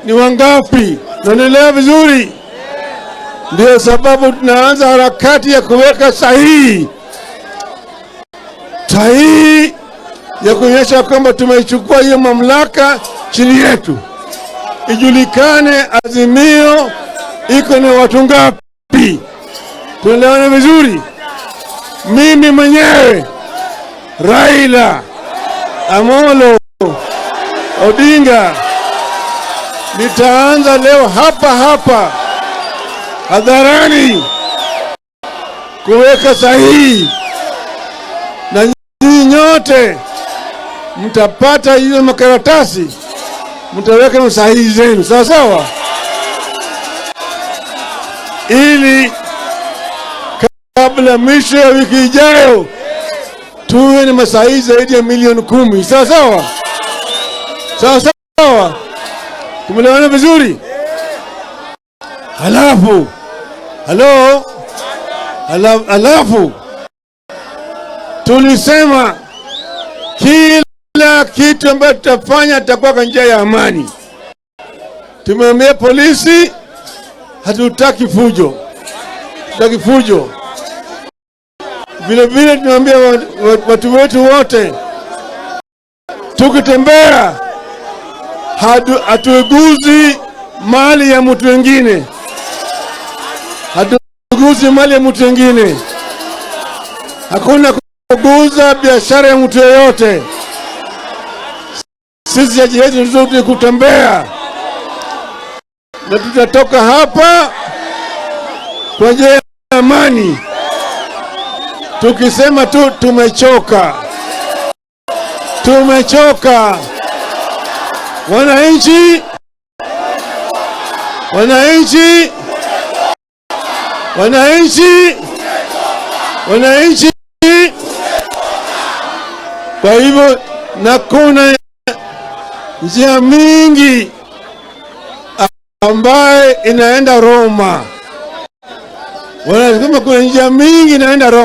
Ni wangapi? Naendelea vizuri? Ndio sababu tunaanza harakati ya kuweka sahihi, sahihi ya kuonyesha kwamba tumeichukua hiyo mamlaka chini yetu, ijulikane Azimio iko na watu ngapi. Tuelewane vizuri. Mimi mwenyewe Raila Amolo Odinga nitaanza leo hapa hapa hadharani kuweka sahihi, na nyinyi nyote mtapata hizo makaratasi, mtaweka sahihi zenu, sawa sawa, ili kabla mwisho ya wiki ijayo tuwe na masahihi zaidi ya milioni 10. Sawa sawa, sawa sawa, tumeelewana vizuri? Halafu halo, halafu tulisema kila kitu ambacho tutafanya tutakuwa kwa njia ya amani. Tumeambia polisi hatutaki fujo, hatutaki fujo. Vile vile tumeambia watu wetu wote, tukitembea hatuguzi mali ya mtu mwingine, hatuguzi mali ya mtu mwingine. Hakuna kuguza biashara ya mtu yeyote. Sisi kazi yetu ni kutembea, na tutatoka hapa kwa njia ya amani, tukisema tu tumechoka, tumechoka. Wananchi, wananchi, wananchi, wananchi. Kwa hivyo na kuna njia mingi ambaye inaenda Roma. Wanasema kuna njia mingi inaenda Roma.